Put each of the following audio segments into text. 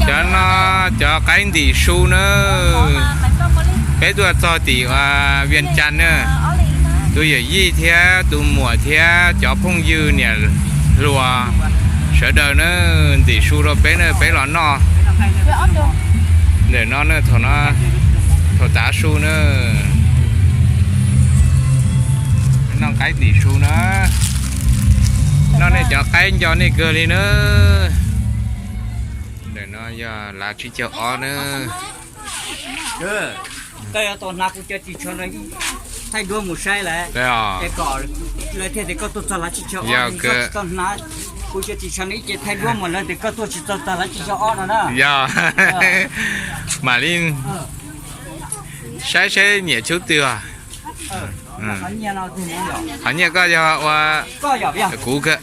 Cov no cov qaib ntim su na. Peb tuaj txog tim Vias Cas na. Tus yawm yij thiab tus muam thiab cov phooj ywg niam hluas sawv daws na, ntim su rau peb na, peb los noj. Ntawm no na, thaum no, thaum tav su na. Noj qaib ntim su na. Noj nej cov qaib nco nej kawg li na. Ntawm no yog lav tsib caug ob na. Koj yuav tau hnav kuv cov ris tsho no thaij duab mus saib lawm, es kom lawv thiaj tias koj tuaj txog lav tsib caug ob. Koj tsis tau hnav kuv cov ris tsho no ib ce thaij duab mus lawv tias koj tuaj tsis txog txog lav tsib caug ob no na. Yog, mam li saib saib nyiam tshub twg os. Qhov nyiaj koj yog ua kuv kawg.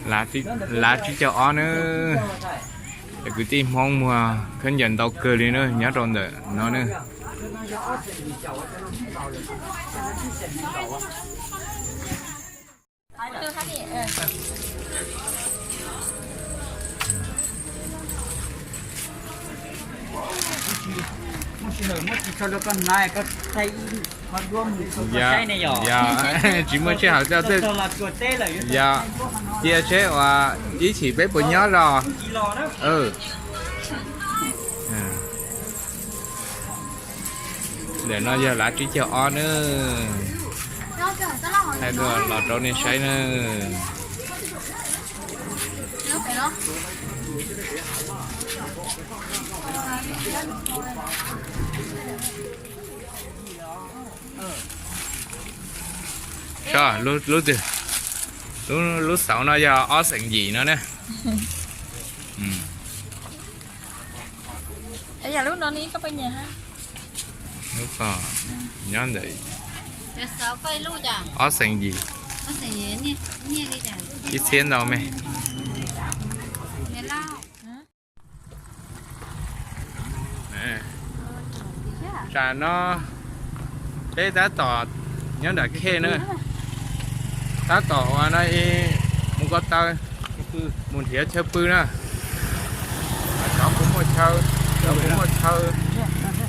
Lav tsib caug ob na. Cov kwv tij Hmoob muag khaub ncaws ntau kawg li na nyob rau ntawm no na. Tsis muaj sij hawm coj, yog cia seb uas ib chim peb puas nyob zog. Ntawm no yog lav tsib caug ob na. Thaij duab los rau nej saib na. Lub twg? Lub xauv no yog ob xeem yim no na. Lub no nyob ntawm ob xeem yim. Ib txhiab ntau me. Tam no peb tab tom nyob nram khej na, tab tom ua no mus ko taw, mus nrhiav chaw pw na. Cov puas muaj chaw, cov puas muaj chaw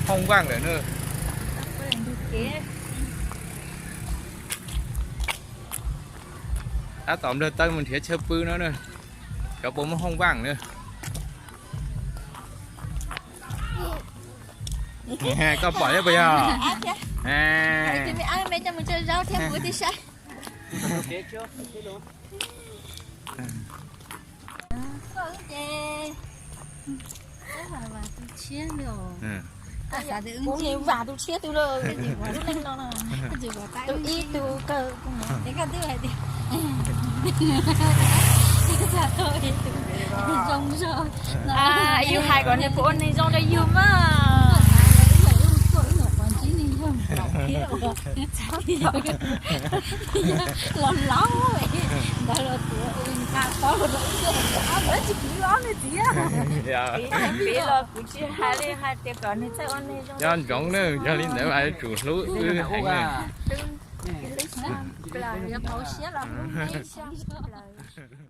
hooj vaj lawm na. Tab tom nplawg taw mus nrhiav chaw pw no na, cov puas muaj hooj vaj na. Koj pom thiab puas yog? Kuv niam vam tus tshiab twg lawm, tus ib tug kawg. Yus hais kom nws puas ua neeg zoo rau yus mas. Los laus ntawd los tuav nqa tau los tsis ob nws txiv. Piv los kuv tsis hais li, hais tias kom nws txawj ua neeg zoo. Nco ntsoov na, yog li ntawd mas tsum hlub wb heev na. Yuav pauv siab los hlub neb siab plaws.